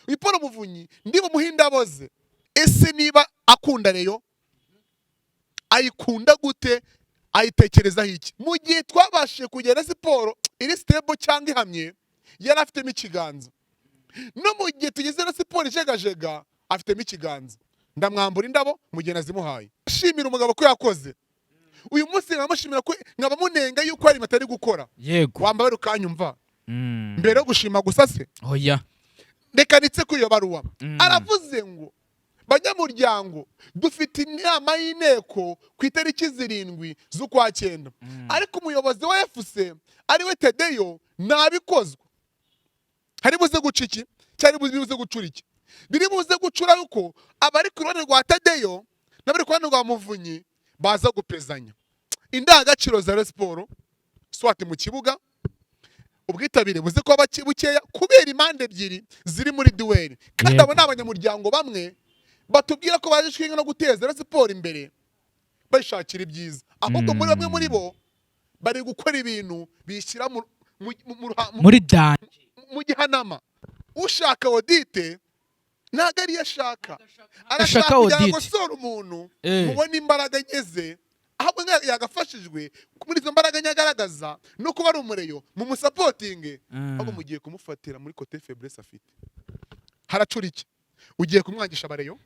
Uyu Paul Muvunyi ndi bumuhe indabo ze. Ese niba akunda Rayon, ayikunda gute? Ayitekerezaho iki? Mu gihe twabashije kugera siporo iri stable cyangwa ihamye, yari afitemo ikiganza. No mu gihe tugeze na siporo ijegajega, afitemo ikiganza. Ndamwambura indabo mu gihe nazimuhaye. Shimira umugabo ko yakoze uyu munsi, nkamushimira ko nkaba munenga yuko hari ibintu atari gukora. Wambaye ukanyumva mbere yo gushima gusa se? Oya. Reka nitse kuri iyo baruwa. Aravuze ngo: "Banyamuryango, dufite inama y'inteko ku itariki 7 z'ukwa cyenda, ariko umuyobozi wa FC ariwe Tedeyo ntabikozwa." Hari buze guca iki cyari buze gucura iki? Biri buze gucura yuko abari ku ruhande rwa Tadeyo n'abari ku ruhande rwa Muvunyi baza gupezanya indangagaciro za Rayon Sport, soit mu kibuga ubwitabire buze kuba bukeya kubera impande ebyiri ziri muri duel, kandi abo ni abanyamuryango bamwe batubwira ko baje ishinga no guteza Rayon Sport imbere, bayishakira ibyiza. Ahubwo muri bamwe muri bo bari gukora ibintu bishyira muri danger. Mu gihanama. Ushaka audit ntabwo ariyo ashaka, arashaka Ashaka kugira ngo audit. akosore umuntu mubone imbaraga nke, ahubwo yagafashijwe muri izo mbaraga nke agaragaza no kuba ari umureyo mu musupportinge. Ahubwo mugiye kumufatira muri côté faiblesse afite. Haracura iki? Ugiye kumwangisha abareyo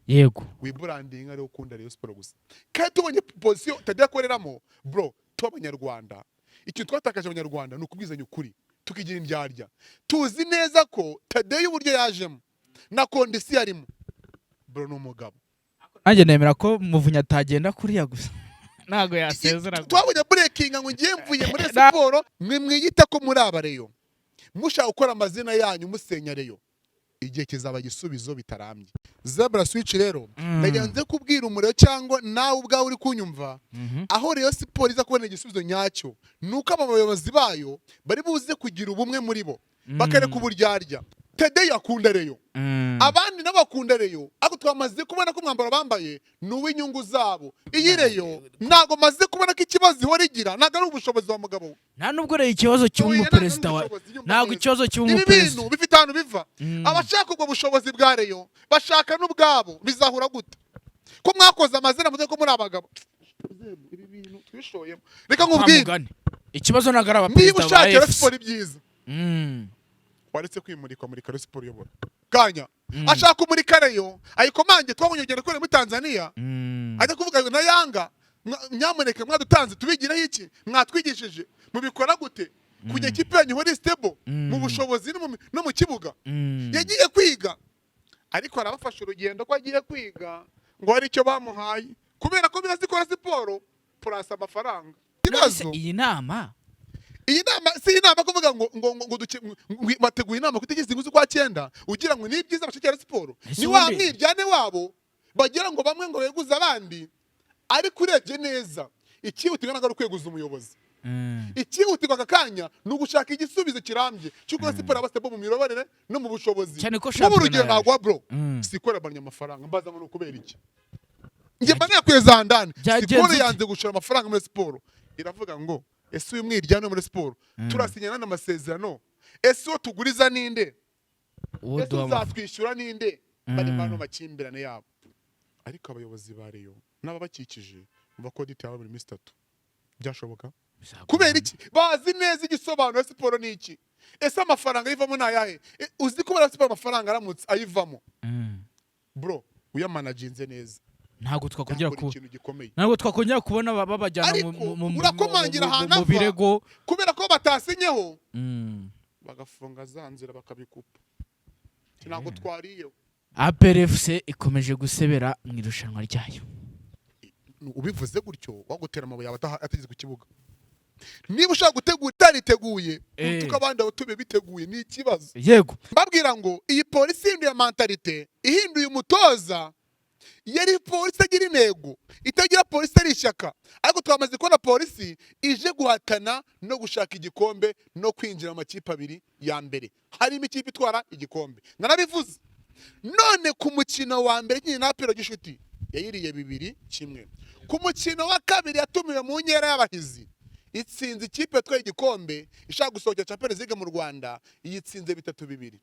wibrandinga ariwe ukunda Rayon Sport gusa, kandi tubonye position utajya akoreramo. Bro, tuba Abanyarwanda, ikintu twatakaje Abanyarwanda ni ukubwizanya ukuri, tukigira indyarya. Tuzi neza ko Tadeyo uburyo yajemo na condition arimo, bro, ni umugabo. Nanjye nemera ko Muvunyi atagenda kuriya gusa, ntabwo yasezera gusa. Twabonye breakinga ngo ngiye mvuye muri siporo. Mwe mwiyita ko muri abareyo, mushaka gukora amazina yanyu musenya Rayon, igihe kizaba igisubizo bitarambye. Zebra Switch rero, ndagira nze kubwira umuriro cyangwa nawe ubwawe uri kunyumva, aho Rayon Sport iza kubona igisubizo nyacyo ni uko aba bayobozi bayo bari buze kugira ubumwe muri bo, bakareka uburyarya. Tadeyo akunda Rayon, abandi nabo bakunda Rayon, ariko twamaze kubona ko umwambaro bambaye ni uw'inyungu zabo. Iyi Rayon ntabwo maze kubona ko ikibazo ihora igira ntabwo ari ubushobozi wa mugabo we. Nta nubwo rero ikibazo cy'uba Oya, umuperezida ntabwo wa ari ubushobozi, yumva ntabwo neza. ikibazo cy'uba Ibi umuperezida bintu bifite ahantu biva. Abashaka ubwo bushobozi bwa Rayon bashaka n'ubwabo, bizahura gute ko mwakoze amazina muze ko muri abagabo? Ibi bintu twishoyemo, reka Nta nkubwire. mugani. Ikibazo ntabwo ari Niba abaperezida ba ushakira FC. siporo ibyiza, waretse kwimurikwa muri Rayon Sport uyobora kanya ashaka kumurika Rayon ayikomange. Twabonye urugendo kubera muri Tanzania, ajya kuvuga ngo na Yanga, "Nyamuneka mwadutanze tubigireho iki? Mwatwigishije mubikora gute kugira ikipe yanyu ihore stable mu bushobozi no mu kibuga?" Yagiye kwiga, ariko arabafasha urugendo ko agiye kwiga ngo hari icyo bamuhaye, kubera ko birazikora siporo purasa amafaranga. None se Ikibazo iyi nama iyi nama si inama kuvuga ngo bateguye inama ku itariki 7 z'ukwa cyenda, ugira ngo ni ibyiza bashakira siporo. Ese Ni wa mwiryane wabo bagira ngo bamwe ngo beguze abandi, ariko urebye neza ikihutirwa ntabwo ari ukweguza umuyobozi. Ikihutirwa aka kanya ni ugushaka igisubizo kirambye cy'uko siporo yaba stable mu miyoborere no mu bushobozi. Cyane ko Nk'ubu shampiyona urugero yaje. naguha, bro, sikoro yabanye amafaranga, mbaza ngo ni ukubera iki? Njye mba nakwiye za ndani. Byagenze Sikoro ute? yanze gushora amafaranga muri siporo, iravuga ngo: "Ese uyu mwiryane muri siporo turasinyana n'amasezerano? Ese uwo tuguriza ninde? Uwo Ese duha uzatwishyura ninde?" Bari mu makimbirane yabo, ariko abayobozi ba Rayon n'ababakikije bumva ko audit yaba buri minsi 3 byashoboka. Kubera iki? Bazi neza igisobanuro siporo ni iki. Ese amafaranga ayivamo ni ayahe? Uzi ko bara siporo amafaranga aramutse ayivamo, bro, uyamanaginze neza, Ntabwo twakongera yakora ku ikintu gikomeye. Ntabwo twakongera kubona babajyana Ariko urakomangira ahantu mu ava. birego. Kubera ko batasinyeho, bagafunga za nzira, bakabikupa. Ntabwo twariyeho. APR FC ikomeje gusebera mu irushanwa ryayo. Ubivuze gutyo wagutera amabuye yaba atageze ku kibuga. Niba ushaka gutegura utariteguye, utuka abandi abatuye biteguye, ni ikibazo. Mbabwira ngo iyi Polisi ihinduye mentalité, ihinduye umutoza. Yari Polisi itagira intego, itagira Polisi ari ishyaka, ariko twamaze kubona Polisi ije guhatana no gushaka igikombe no kwinjira mu makipe abiri ya mbere harimo ikipe itwara igikombe. Narabivuze. None ku mukino wa mbere nyine na APR Gishuti yayiriye 2-1. Ku mukino wa kabiri yatumiwe mu nkera y'abahizi, itsinze ikipe yatwaye igikombe ishaka gusohokera Champions League mu Rwanda, iyitsinze 3-2.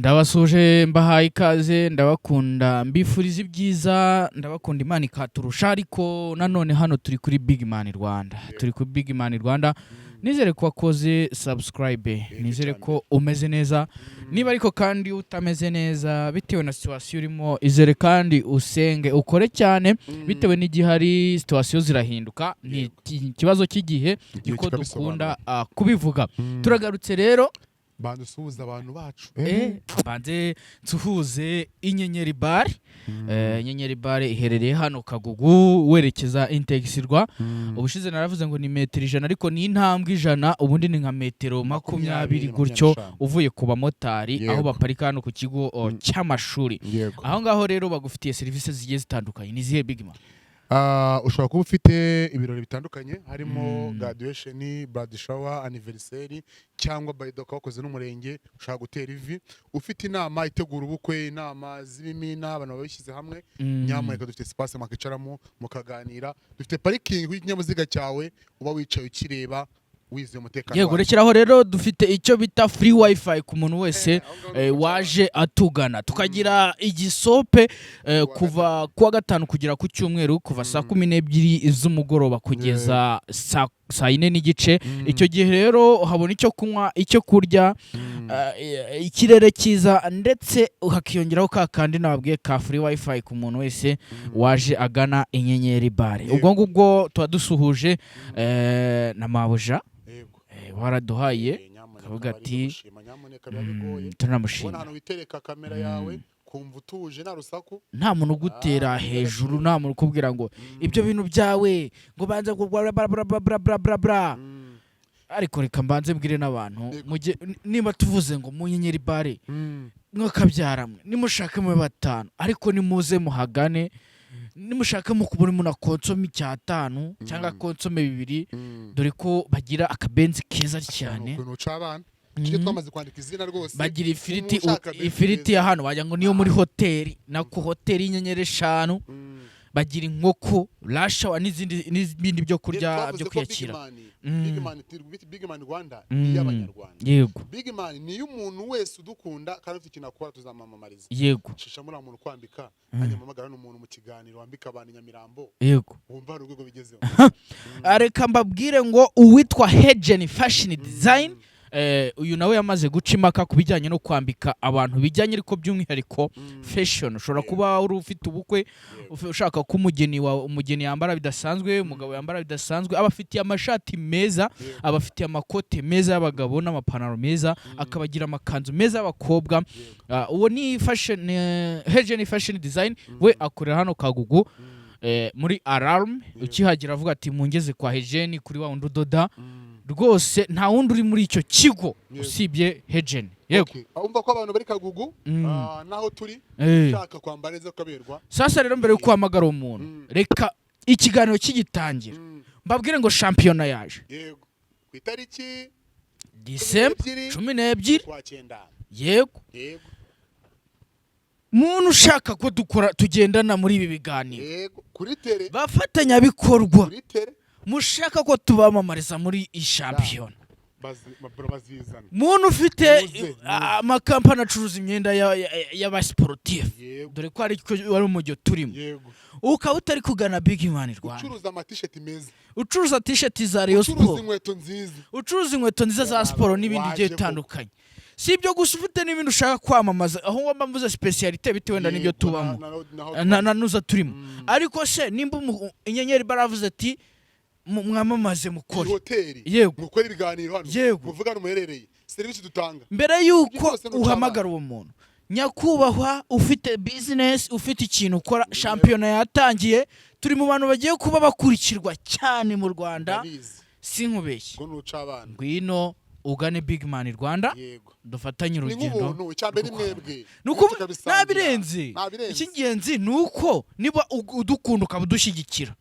Ndabasuje, mbahaye ikaze, ndabakunda, mbifuriza ibyiza, ndabakunda Imana ikaturusha. Ariko nanone hano turi kuri Big Man Rwanda, turi kuri Big Man Rwanda. Nizere ko wakoze subscribe, nizere ko umeze neza. Niba ariko kandi utameze neza bitewe na situation urimo, izere kandi usenge, ukore cyane bitewe n'igihari. Situation zirahinduka, ni ikibazo cy'igihe. Igihe Niko kikabisobanura. dukunda kubivuga. Turagarutse rero. Banza usuhuza abantu bacu. Banze nsuhuze Inyenyeri Bar. Inyenyeri Bar iherereye hano Kagugu, werekeza Integisirwa. Ubushize naravuze ngo ni metero 100, ariko ni intambwe 100, ubundi ni nka metero 20 gutyo. 25. Uvuye ku bamotari aho baparika hano ku kigo cy'amashuri. Aho ngaho rero bagufitiye serivisi zigiye zitandukanye. Ni izihe, Big Man? Ushobora kuba ufite ibirori bitandukanye harimo graduation, bridal shower, anniversary, cyangwa by the way wakoze n'umurenge ushaka gutera ivi, ufite inama itegura ubukwe, inama z'ibimina, abantu babishyize hamwe, nyamuneka dufite space mwakicaramo mukaganira. Dufite parking y'ikinyabiziga cyawe, uba wicaye ukireba, wizeye umutekano Yego. wacu. Rekeraho rero, dufite icyo bita free wifi ku muntu wese Aho ngaho waje atugana. Tukagira igisope kuva kuwa gatanu kugera ku cyumweru, kuva saa 12 z'umugoroba kugeza saa 4:30. Icyo gihe rero habona icyo kunywa, icyo kurya, ikirere cyiza, ndetse hakiyongeraho ka kandi nababwiye ka free wifi ku muntu wese waje agana Inyenyeri Bar. Ubwo ngubwo tuba dusuhuje na mabuja. Waraduhaye Nyamuneka kavuga bari ati, gushima, nyamuneka biba bigoye kubona Turanamushimira. ahantu witereka kamera yawe, kumva utuje, nta rusaku. Nta muntu ugutera hejuru, nta muntu ukubwira ngo ibyo bintu byawe ngo banze ngo bla bla bla bla bla bla bla bla. Ariko reka mbanze mbwire n'abantu, mujye niba tuvuze ngo mu Nyenyeri Bar, mwakabyara mwe, nimushake mube batanu, ariko nimuze muhagane. Nimushake mukubona umuntu akonsoma icyatanu cyangwa akonsome bibiri, dore ko bagira akabenzi keza cyane. Ukuntu uca abana tujye twamaze kwandika izina rwose. Bagira ifiriti. Umuntu ushaka benzi Ifiriti neza. ya hano wagira ngo niyo muri hoteli, nako hoteli y'inyenyeri 5. Bagira inkoko rashawa n'izindi n'ibindi byo kurya Twavuze byo ko kwiyakira. Big Man, Big Man, Big Man Rwanda ni iy'Abanyarwanda. Big Man ni iy'umuntu wese udukunda kandi ufite ikintu akora, tuzamamamariza. Shisha muri muntu kwambika, hanyuma mpamagara n'umuntu mu kiganiro wambika abantu i Nyamirambo, wumva hari urwego bigezeho. Reka mbabwire ngo uwitwa Hegen Fashion Design, uyu nawe yamaze guca impaka ku bijyanye no kwambika abantu, bijyanye ariko by'umwihariko fashion. Ushobora kuba uri ufite ubukwe, ushaka ko umugeni wawe, umugeni yambara bidasanzwe, umugabo yambara bidasanzwe. Abafitiye amashati meza, abafitiye amakote meza y'abagabo n'amapantaro meza, akabagira amakanzu meza y'abakobwa. Uwo ni fashion Hegen Fashion Design. We akorera hano Kagugu, muri Alarm. Ukihagera avuga ati mungeze kwa Hegen, kuri wa wundi udoda. Rwose nta wundi uri muri icyo kigo usibye Hegen. Yego. Okay. Umva ko abantu bari Kagugu, naho turi, ushaka kwambara neza ukaberwa. Sasa rero, mbere yo guhamagara uwo muntu, reka ikiganiro kigitangira mbabwire ngo shampiyona yaje. Yego, ku itariki Disemba 12 12. kwa cyenda. Yego. Muntu ushaka ko dukora, tugendana muri ibi biganiro, Yego, kuri tele. bafatanyabikorwa, Kuri tele. mushaka ko tubamamariza muri iyi shampiyona, Bazizana. muntu ufite Muze, amakampani acuruza imyenda y'abasiporutifu, dore ko ari wari umujyo turimo, ukaba utari kugana Big Man Rwanda, Ucuruza amatisheti meza, ucuruza t-shirt za Rayon ucuruza Sport, inkweto nziza, ucuruza inkweto nziza za siporo n'ibindi bigiye Waje koko. bitandukanye. Si ibyo gusa, ufite n'ibindi ushaka kwamamaza, aho waba mvuze spécialité bitewe wenda n'ibyo tubamo na nuza turimo. Ariko se nimba Inyenyeri baravuze ati mwamamaze, mukore Hoteli, mukore ibiganiro hano, muvugane umuherereye serivisi dutanga. Mbere y'uko Ibyo byose ni uhamagara uwo muntu, nyakubahwa ufite bizinesi, ufite ikintu ukora, shampiyona yatangiye, turi mu bantu bagiye kuba bakurikirwa cyane mu Rwanda. Ndabizi. Sinkubeshye. Ngo nuca abana. Ngwino ugane Big Man Rwanda, dufatanye Ni urugendo. nk'ubuntu, icya mbere ni mwebwe. Ni uko Tukabisangira. ntabirenze. Ntabirenze. Icy'ingenzi ni uko niba udukunda ukaba udushyigikira,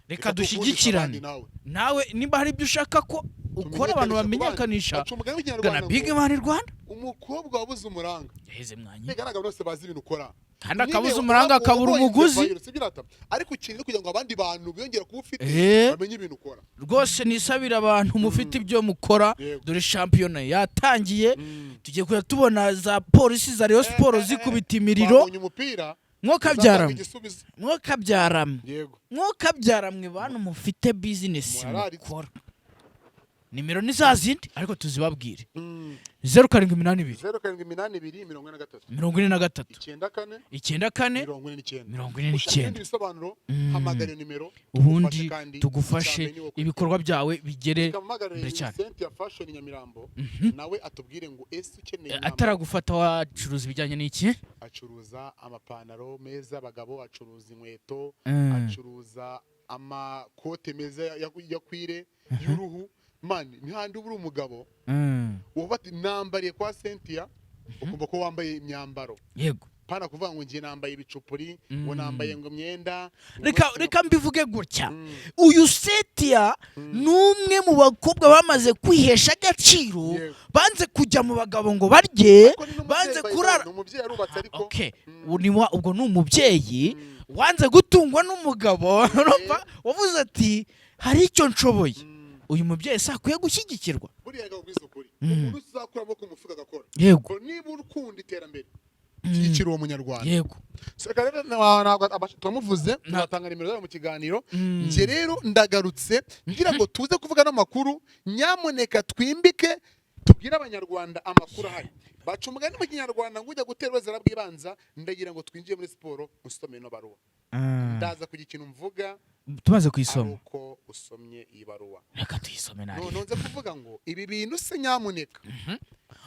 reka Reka dukundishe dushyigikirane. abandi nawe. Nawe nimba hari ibyo ushaka ko ukora, abantu Tumenyekanishe ku bandi. bamenyekanisha, Baca umugani w'Ikinyarwanda gana ngo, Big Man Rwanda. Umukobwa wabuze umuranga. Yaheze mwanyi. Mbega ntabwo bose bazi ibintu ukora. Kandi akabuza umuranga akabura umuguzi. Ariko ukeneye kugira ngo abandi bantu biyongere kuba ufite bamenye ibintu ukora. Rwose nisabira abantu mufite ibyo mukora. Dore shampiyona yatangiye, tugiye kujya tubona za polisi za Rayon Sport zikubita imiriro. Mwokabyaramwe bantu mufite business mukora. Nimero ni za zindi ariko tuzibabwire. 0782 0782 43 43 94 94 49. Ibisobanuro hamagara nimero ubundi tugufashe ibikorwa byawe bigere mbere cyane. Cynthia Fashion Nyamirambo nawe atubwire ngo ese ukeneye ataragufata wacuruza ibijyanye n'iki? Acuruza amapantaro meza abagabo, acuruza inkweto, acuruza amakote meza ya kwire y'uruhu. Mani ntihandi ubura umugabo uba ati nambariye kwa Cynthia ukumva ko wambaye imyambaro. Yego. Pana kuvuga ngo ngiye nambaye ibicupuri, ngo nambaye ngo myenda. Reka mbivuge gutya. Uyu Cynthia ni umwe mu bakobwa bamaze kwihesha agaciro, banze kujya mu bagabo ngo barye, banze kurara. Umubyeyi arubatse ariko. Okay. Ubwo ni umubyeyi wanze gutungwa n'umugabo, wavuze ati hari icyo nshoboye. Uyu mubyeyi se akwiye gushyigikirwa. Buriya reka nkubwize ukuri, umuntu uzakura amaboko mu mufuka agakora. Yego. Niba ukunda iterambere shyigikira uwo munyarwanda. Yego. Turamuvuze, turatanga nimero zawe mu kiganiro. Njye rero ndagarutse ngira ngo tuze kuvuga n'amakuru, nyamuneka twimbike tubwire abanyarwanda amakuru ahari. Baca umugani mu kinyarwanda ngo ujya gutera wese arabwibanza. Ndagira ngo twinjiye muri siporo usome ino baruwa. Ndaza kugira ikintu mvuga tumaze kuyisoma. Uko usomye iyi baruwa. Reka tuyisome nari. None nze kuvuga ngo ibi bintu se nyamuneka.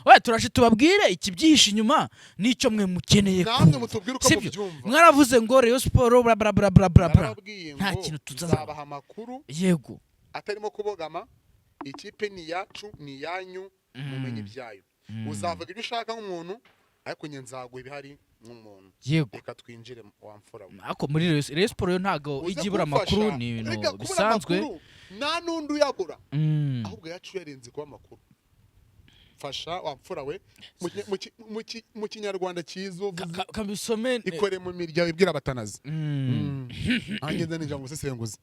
Oya turaje tubabwire ikibyihishe inyuma nicyo mwe mukeneye. Namwe mutubwire uko mubyumva. Mwaravuze ngo Rayon Sport bla bla bla bla bla. Nta kintu tuzabaha amakuru. Yego. Atarimo kubogama, ikipe ni yacu ni yanyu, mumenye ibyayo. Uzavuga ibyo ushaka nk'umuntu ariko nge nzaguha ibihari nk'umuntu. Yego. Reka twinjire wa mfura. Ariko muri Rayon Sport yo ntago ijya ibura amakuru, ni ibintu bisanzwe. Nta n'undi uyabura. Ahubwo yacu yarenze kuba amakuru. Fasha wa mfura we mu kinyarwanda cyiza uvuze. Kabisome ikore mu mirya ibwira abatanazi. Angenze ninja mu busesenguzi.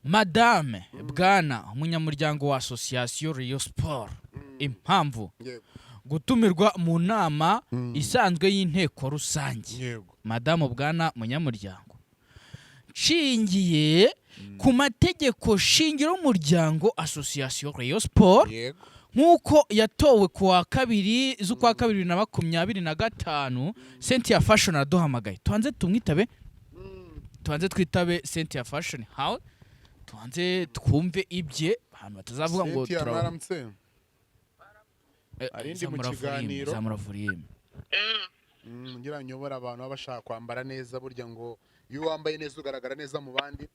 Madame Bwana umunyamuryango wa Association Rayon Sport, impamvu gutumirwa mu nama isanzwe y'inteko rusange. Madame Bwana munyamuryango, nshingiye ku mategeko shingiro y'umuryango Association Rayon Sport nk'uko yatowe ku wa 2 z'ukwa 2 2025, Cynthia Fashion araduhamagaye. Tubanze tumwitabe, tubanze twitabe Cynthia Fashion House, tubanze twumve ibye ahantu batazavuga ngo turaramutse. Arindi mu kiganiro zamura volume. Ngira nyobora abantu baba bashaka kwambara neza, burya ngo iyo wambaye neza ugaragara neza mu bandi.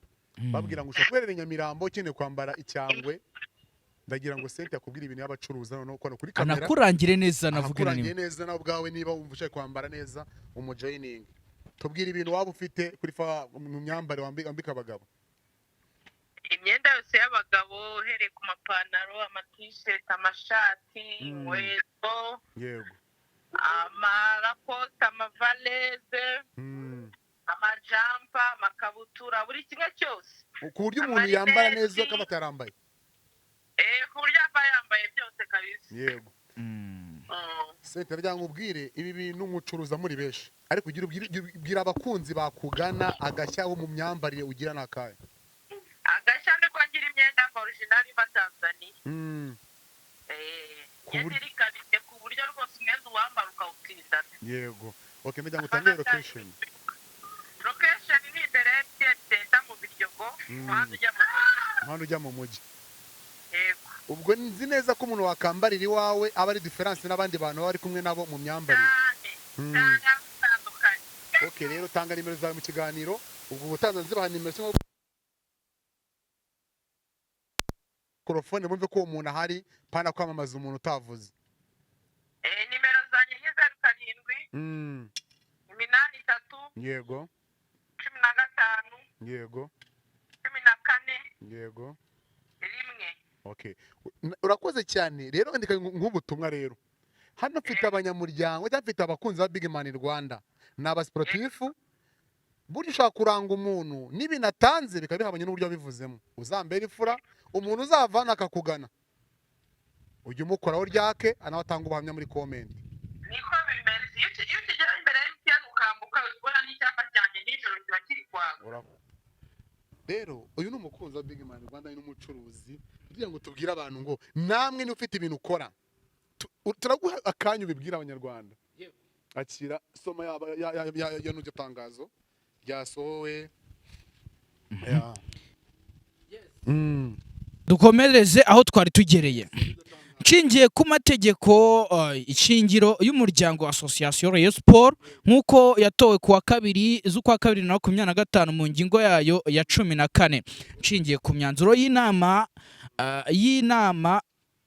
Babwira ngo ushobora kuberera Nyamirambo ukeneye kwambara icyangwe. Ndagira ngo Cynthia akubwire ibintu y'abacuruza noneho kuri kamera anakurangire neza, navuge anakurangire neza nawe ubwawe niba wumva ushaka kwambara neza umujoining. Tubwire ibintu waba ufite kuri mu myambaro wambika abagabo. Imyenda yose y'abagabo uhereye ku mapantaro, ama-t-shirt, amashati, inkweto, yego, amarakote, amavaleze, amajampa, amakabutura, buri kimwe cyose ku buryo umuntu yambara neza akaba atarambaye. Ku buryo aba yambaye byose kabisa. Yego. Cynthia rya nkubwire ibi bintu mucuruza muri benshi, ariko ugira ubwira abakunzi bakugana agashya wo mu myambarire ugira nakaye. Agashya niko ngira imyenda original iva Tanzania. Yedirikabite ku buryo rwose umwenda uwambara ukawutinda. Yego. Okay, ndagira ngo utange location. Location ni imbere ya MTN Center mu Biryogo, umuhanda ujya mu mujyi. Ubwo nzi neza ko umuntu wakambarira iwawe aba ari difference n'abandi bantu bari kumwe nabo mu myambarire. Okay, rero tanga nimero zawe mu kiganiro, ubwo ubutanza nzibaha nimero cyangwa mikrofone bumve ko uwo muntu ahari, pana kwamamaza umuntu utavuze. Nimero zanjye ni 07 83 yego 15 yego 14 yego 1. Okay. Urakoze cyane. Rero ndika nk'ubutumwa rero. Hano mfite abanyamuryango cyangwa mfite abakunzi ba Big Man Rwanda, ni abasiporutifu. Burya ushobora kuranga umuntu n'ibintu atanze bikaba bihabanye n'uburyo wabivuzemo. Uzambera ifura, umuntu uzavana akakugana, ujya umukoraho ryake, anawe atanga ubuhamya muri comment. Niko bimeze. Iyo ukigera imbere ya MTN ukambuka, ubona n'icyapa cyanjye nijoro kiba kiri kwaka. Rero uyu ni umukunzi wa Big Man Rwanda, ni n'umucuruzi, kugira ngo tubwire abantu ngo namwe niba ufite ibintu ukora, turaguha akanya ubibwire Abanyarwanda. Akira, soma yaba ya n'iryo tangazo ryasohowe. Ya. Dukomereze aho twari tugereye. Nshingiye ku mategeko ishingiro y'umuryango Association Rayon Sport nk'uko yatowe ku wa 2 z'ukwa kabiri 2025 mu ngingo yayo ya 14, nshingiye ku myanzuro y'inama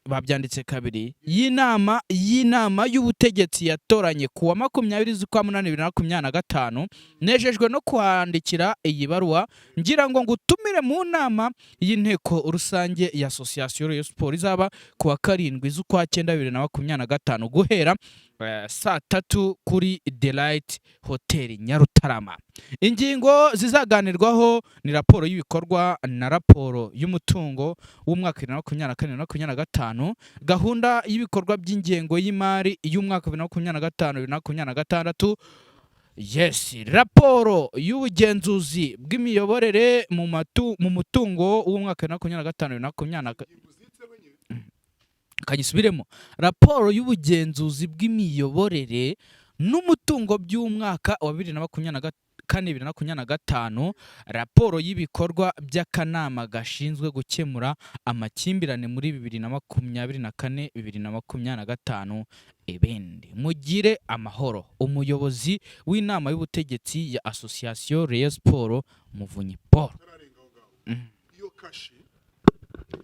babyanditse kabiri, y'inama y'ubutegetsi yatoranye ku wa 20 z'ukwa munani 2025, nejejwe no kwandikira iyi baruwa ngira ngo ngutumire mu nama y'inteko rusange ya Association Rayon Sport izaba ku wa 7 z'ukwa cyenda 2025 guhera saa 3 kuri Delight Hotel Nyarutarama. Ingingo zizaganirwaho ni raporo y'ibikorwa na raporo y'umutungo w'umwaka 2024 2025, gahunda y'ibikorwa by'ingengo y'imari y'umwaka 2025 2026, yes, raporo y'ubugenzuzi bw'imiyoborere mu mutungo w'umwaka 2025 2020. Kanyisubiremo: raporo y'ubugenzuzi bw'imiyoborere n'umutungo by'umwaka wa 2024 2025, raporo y'ibikorwa by'akanama gashinzwe gukemura amakimbirane muri 2024 2025, ibindi. Mugire amahoro. Umuyobozi w'inama y'ubutegetsi ya Association Rayon Sport, Muvunyi Paul.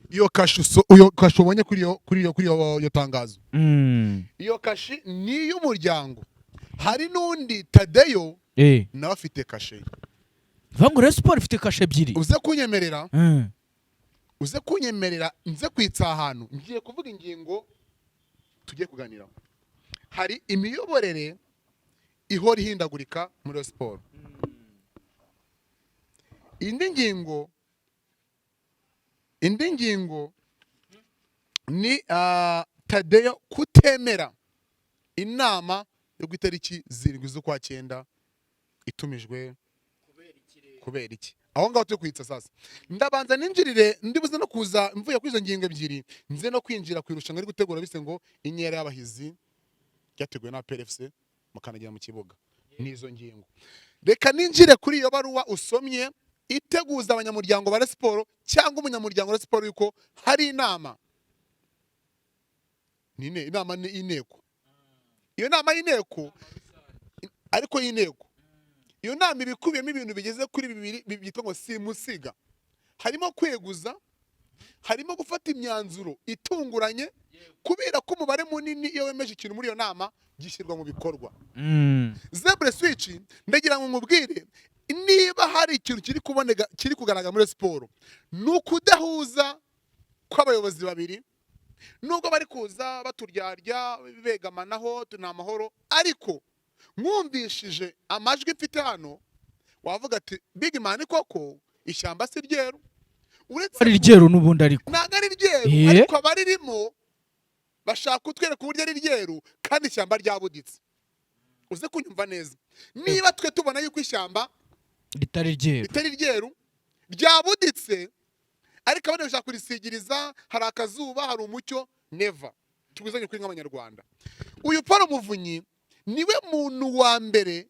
Iyo kashe ubonye kuri iyo tangazo, iyo kashe ni iy'umuryango. Hari n'undi Tadeyo, nawe afite kashe ye. Vuga ngo Rayon Sport ifite kashe ebyiri. Uze kunyemerera, uze kunyemerera nze kwitsa ahantu ngiye kuvuga. Ingingo tugiye kuganiraho, hari imiyoborere ihora ihindagurika muri Rayon Sport. Indi ngingo ni Tadeyo kutemera inama yo ku itariki 7 z'ukwa cyenda itumijwe kubera iki. Aho ngaho turi kwitsa. Sasa ndabanza ninjirire, ndibuze no kuza mvuye kuri izo ngingo ebyiri, nze no kwinjira ku irushanwa riri gutegura bise ngo Inkera y'Abahizi, ryateguwe na PRFC mukanagira mu kibuga. N'izo ngingo, reka ninjire kuri iyo baruwa usomye iteguza abanyamuryango ba Rayon Sport cyangwa umunyamuryango wa Rayon Sport yuko hari inama. Ni inama, ni inteko. Iyo nama y'inteko, ariko y'inteko, iyo nama iba ikubiyemo ibintu bigeze kuri bibiri byitwa ngo simusiga. Harimo kweguza, harimo gufata imyanzuro itunguranye, kubera ko umubare munini iyo wemeje ikintu muri iyo nama gishyirwa mu bikorwa. Zebure Switch, ndagira ngo nkubwire, niba hari ikintu kiri kuboneka, kiri kugaragara muri siporo, ni ukudahuza kw'abayobozi babiri. Nubwo bari kuza baturyarya begamanaho ni amahoro, ariko mwumvishije amajwi mfite hano, wavuga ati Big Man koko ishyamba si ryeru. Uretse Ari ryeru n'ubundi ariko. Ntabwo ari ryeru, ariko abaririmo bashaka kutwereka uburyo ari ryeru kandi ishyamba ryabuditse. Uze kunyumva neza, niba twe tubona yuko ishyamba ritari ryeru, ritari ryeru, ryabuditse, ariko abandi bashaka kurisigiriza, hari akazuba, hari umucyo. Never, tubizanye kuri nk'Abanyarwanda. Uyu Paul Muvunyi niwe muntu wa mbere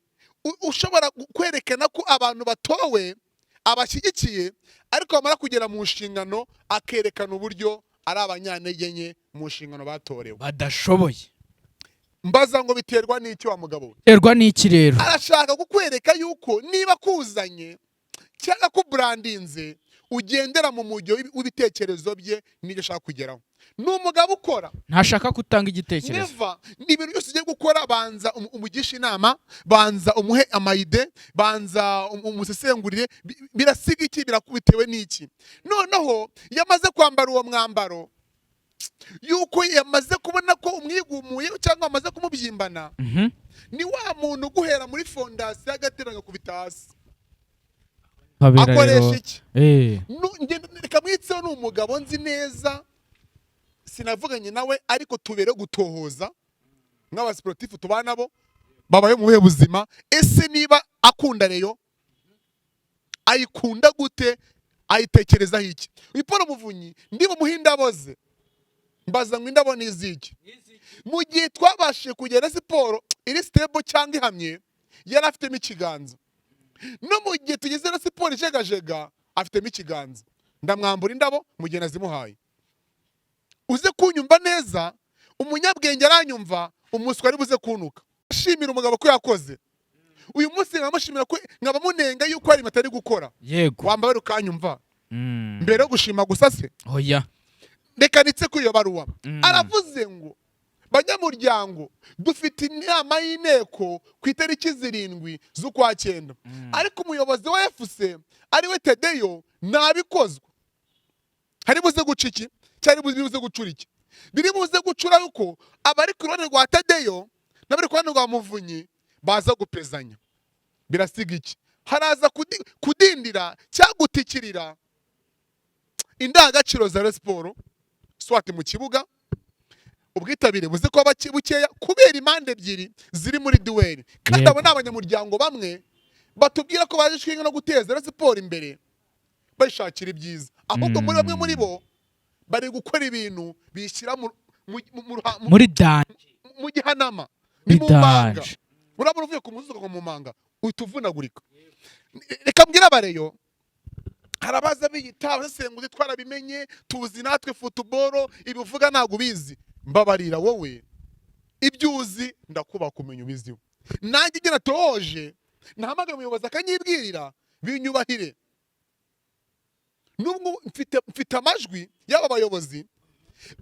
ushobora kwerekana ko abantu batowe abashyigikiye, ariko bamara kugera mu nshingano akerekana uburyo ari abanyantege nke mu nshingano batorewe, badashoboye. Mbaza ngo biterwa n'iki, wa mugabo we? Terwa n'iki rero? Arashaka kukwereka yuko niba kuzanye cyangwa kuburandinze, ugendera mu mujyo w'ibitekerezo bye n'ibyo ashaka kugeraho. Ni umugabo ukora. Ntashaka gutanga igitekerezo. Never. Ni ibintu byose ugiye gukora, banza umugishe inama, banza umuhe ama idée, banza umusesengurire birasiga iki, bitewe n'iki. Noneho iyo amaze kwambara uwo mwambaro Yuko yamaze kubona ko umwigumuye cyangwa amaze kumubyimbana, ni wa muntu uguhera muri fondasiyo agatera agakubita hasi. Habera Akoresha rero. iki? Reka mwitseho, ni umugabo nzi neza, sinavuganye nawe ariko tubere gutohoza nk'abasiporutifu tubana nabo babaye mu buhe buzima. Ese niba akunda Rayon, ayikunda gute? Ayitekerezaho iki? Uyu Paul Muvunyi ndi bumuhe indabo ze, mbaza ngo indabo ni iziki? Mu gihe twabashije kugera siporo iri stable cyangwa ihamye, yari afitemo ikiganza. No mu gihe tugeze na siporo ijegajega, afitemo ikiganza. Ndamwambura indabo mu gihe nazimuhaye. Uze kunyumva neza, umunyabwenge aranyumva, umuswa ari buze kuntuka. Ashimira umugabo ko yakoze uyu munsi, nkamushimira ko nkaba munenga yuko hari atari gukora. Wambaye ukanyumva mbere yo gushima gusa se? Oya. Reka nitse kuri iyo baruwa. Aravuze ngo: "Banyamuryango, dufite inama y'inteko ku itariki 7 z'ukwa cyenda, ariko umuyobozi wa FC ariwe Tedeyo ntabikozwa." Hari buze guca iki cyari buze gucura iki? Biri buze gucura yuko abari ku ruhande rwa Tadeyo n'abari ku ruhande rwa Muvunyi baza gupezanya. Birasiga iki? Haraza kudindira cyangwa gutikirira indangagaciro za Rayon Sport, soit mu kibuga ubwitabire buze kuba bukeya kubera impande ebyiri ziri muri duel, kandi abo ni abanyamuryango bamwe batubwira ko baje ishinga no guteza Rayon Sport imbere, bayishakira ibyiza. Ahubwo muri bamwe muri bo bari gukora ibintu bishyira Muri danger. mu gihanama, ni Muri mu manga. danger. Urabona uvuye ku musozi ukagwa mu manga, uhita uvunagurika. Reka mbwire aba Rayon, hari abaza biyita abasesenguzi, twarabimenye, tuzi natwe football, ibivuga ntabwo ubizi. Mbabarira wowe, ibyo uzi ndakubaha kumenya ubiziho. Nanjye ibyo natohoje, nahamagara umuyobozi akanyibwirira, binyubahire. Nubwo mfite amajwi y'aba bayobozi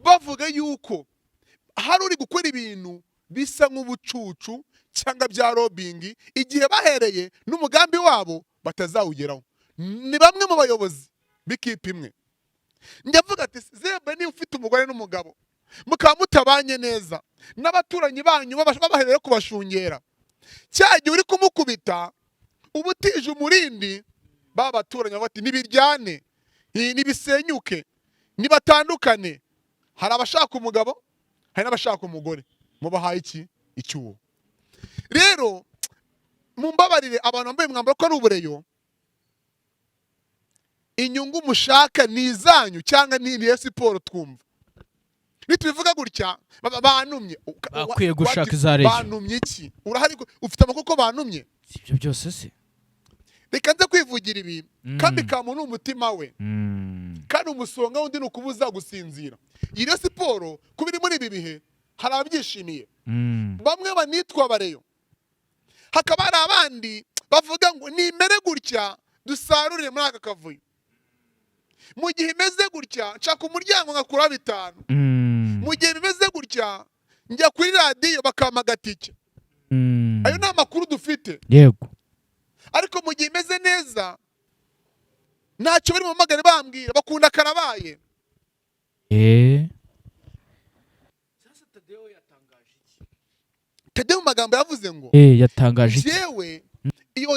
bavuga yuko hari uri gukora ibintu bisa nk'ubucucu cyangwa bya lobbying, igihe bahereye n'umugambi wabo batazawugeraho. Ni bamwe mu bayobozi b'ikipe imwe. Njya mvuga ati: "Zebwe, niba ufite umugore n'umugabo mukaba mutabanye neza n'abaturanyi banyu babahereye kubashungera, cya gihe uri kumukubita uba utije umurindi ba baturanyi bavuga bati nibiryane, nibisenyuke, nibatandukane." Hari abashaka umugabo, hari n'abashaka umugore. Mubahaye iki icyuho? Rero mumbabarire, abantu bambaye umwambaro ko ari ubureyo, inyungu mushaka ni izanyu cyangwa ni iya siporo? Twumva nitubivuga gutya banumye. Bakwiye gushaka iza Rayon. Banumye iki? Urahari ufite amakuru ko banumye? Si ibyo byose se? Reka nze kwivugira ibi. Kandi kamuntu ni umutima we, kandi umusonga wundi ni ukubuza gusinzira. Iyi rero siporo kuba iri muri ibi bihe, hari ababyishimiye, bamwe banitwa aba Rayon, hakaba hari abandi bavuga ngo nimere gutya dusarurire muri aka kavuyo. Mu gihe imeze gutya, nshaka umuryango nkakuraho 5. Mu gihe bimeze gutya, njya kuri radiyo bakampa agatike. Ayo ni amakuru dufite. Ariko mu gihe imeze neza, ntacyo bari bumamagare bambwira, bakunda karabaye. Sasa Tadeo yatangaje iki? Tadeo mu magambo yavuze ngo Yatangaje iki? Jewe iyo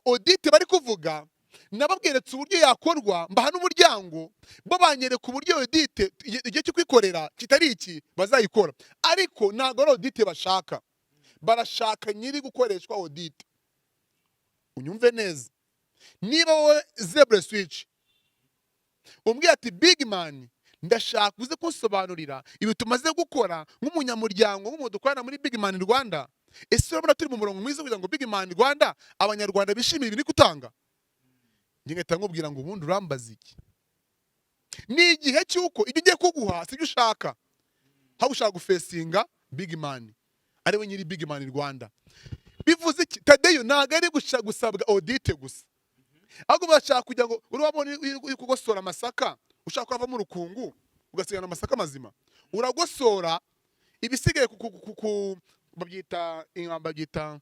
audit bari kuvuga, nababweretse uburyo yakorwa, mbaha n'umuryango, bo banyereka uburyo audit igihe cyo kwikorera kitari iki bazayikora. Ariko ntabwo ari audit bashaka, barashaka nyiri gukoreshwa audit. Unyumve neza, niba wowe Zebra Switch umbwiye ati: "Big man, ndashaka uze kunsobanurira ibi tumaze gukora nk'umunyamuryango, nk'umuntu dukorana muri Big Man Rwanda, ese urabona turi mu murongo mwiza kugira ngo Big Man Rwanda, abanyarwanda bishimire ibiri gutanga?" Njye ngahita nkubwira ngo: "Ubundi urambaza iki?" Ni igihe cy'uko ibyo ugiye kuguha si ibyo ushaka, aho ushaka gufesinga Big Man ariwe nyiri Big Man Rwanda. Bivuze iki? Tadeyo ntabwo ari gusabwa audit gusa, ahubwo bashaka kugira ngo urabona uri kugosora amasaka, ushaka ko havamo urukungu ugasigana amasaka mazima, uragosora ibisigaye babyita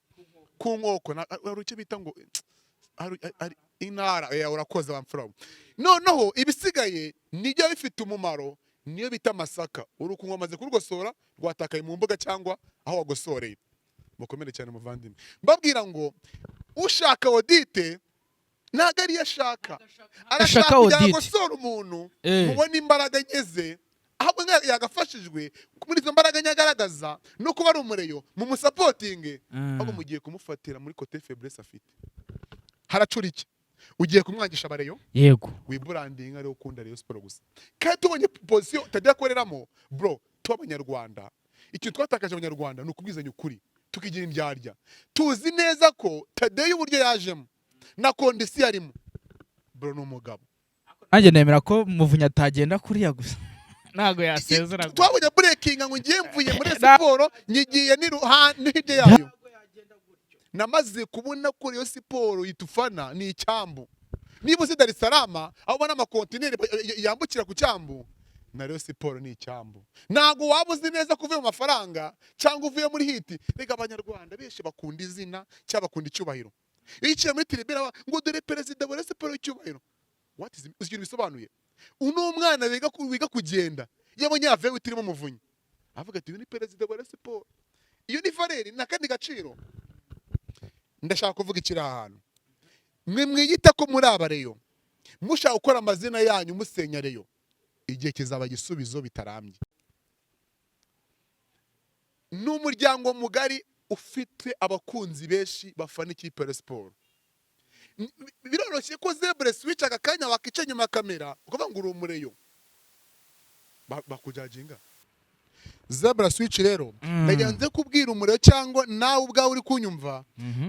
ku nkoko, hari icyo bita ngo intara. Urakoze, bamfura. Noneho ibisigaye nibyo bifite umumaro. Niyo bita amasaka. Urukungu wamaze kurugosora, rwatakaye mu mbuga cyangwa aho wagosoreye. Mukomere cyane muvandimwe. Mbabwira ngo ushaka audit ntabwo ariyo ashaka, arashaka Ashaka kugira ngo audit. agosore umuntu, mubone imbaraga nke, ahubwo yagafashijwe muri izo mbaraga nke agaragaza no kuba ari umureyo mu musupportinge. Ahubwo mugiye kumufatira muri côté faiblesse afite. Haracura iki? Ugiye kumwangisha abareyo, wibrandinga ariwe ukunda Rayon Sport gusa, kandi tubonye position utajya akoreramo. Bro, tuba abanyarwanda, ikintu twatakaje abanyarwanda ni ukubwizanya ukuri, tukigira indyarya. Tuzi neza ko Tadeyo uburyo yajemo na condition arimo, bro, ni umugabo. Nanjye nemera ko Muvunyi atagenda kuriya gusa, ntabwo yasezera gusa. Twabonye breakinga ngo ngiye mvuye muri siporo, nyigiye hirya yayo. Namaze kubona ko Rayon Sport yitufana ni icyambu. Niba uzi Dar es Salaam, aho ubona amakontineri yambukira ku cyambu, na Rayon Sport ni icyambu. Ntabwo waba uzi neza ko uvuye mu mafaranga cyangwa uvuye muri hit. Reka, abanyarwanda benshi bakunda izina cyangwa bakunda icyubahiro. Iyo yicaye muri tribune ngo dore perezida wa Rayon Sport w'icyubahiro, what is, uzi ikintu bisobanuye? Uyu ni umwana wiga kugenda, iyo abonye yavuye irimo Umuvunyi, avuga ati: "Uyu ni perezida wa Rayon Sport." Iyo ni valeur, ni akandi gaciro. Ndashaka kuvuga ikiri ahantu mwe mwiyita ko muri abareyo, mushaka gukora amazina yanyu musenya Rayon, igihe kizaba igisubizo bitarambye. Ni umuryango mugari ufite abakunzi benshi bafana ikipe ya siporo. Biroroshye ko Zebra Switch aka kanya wakica inyuma ya kamera ukavuga ngo uri umureyo, bakujudginga. Zebra Switch rero, ndagira nze kubwira umuriro cyangwa nawe ubwawe uri kunyumva,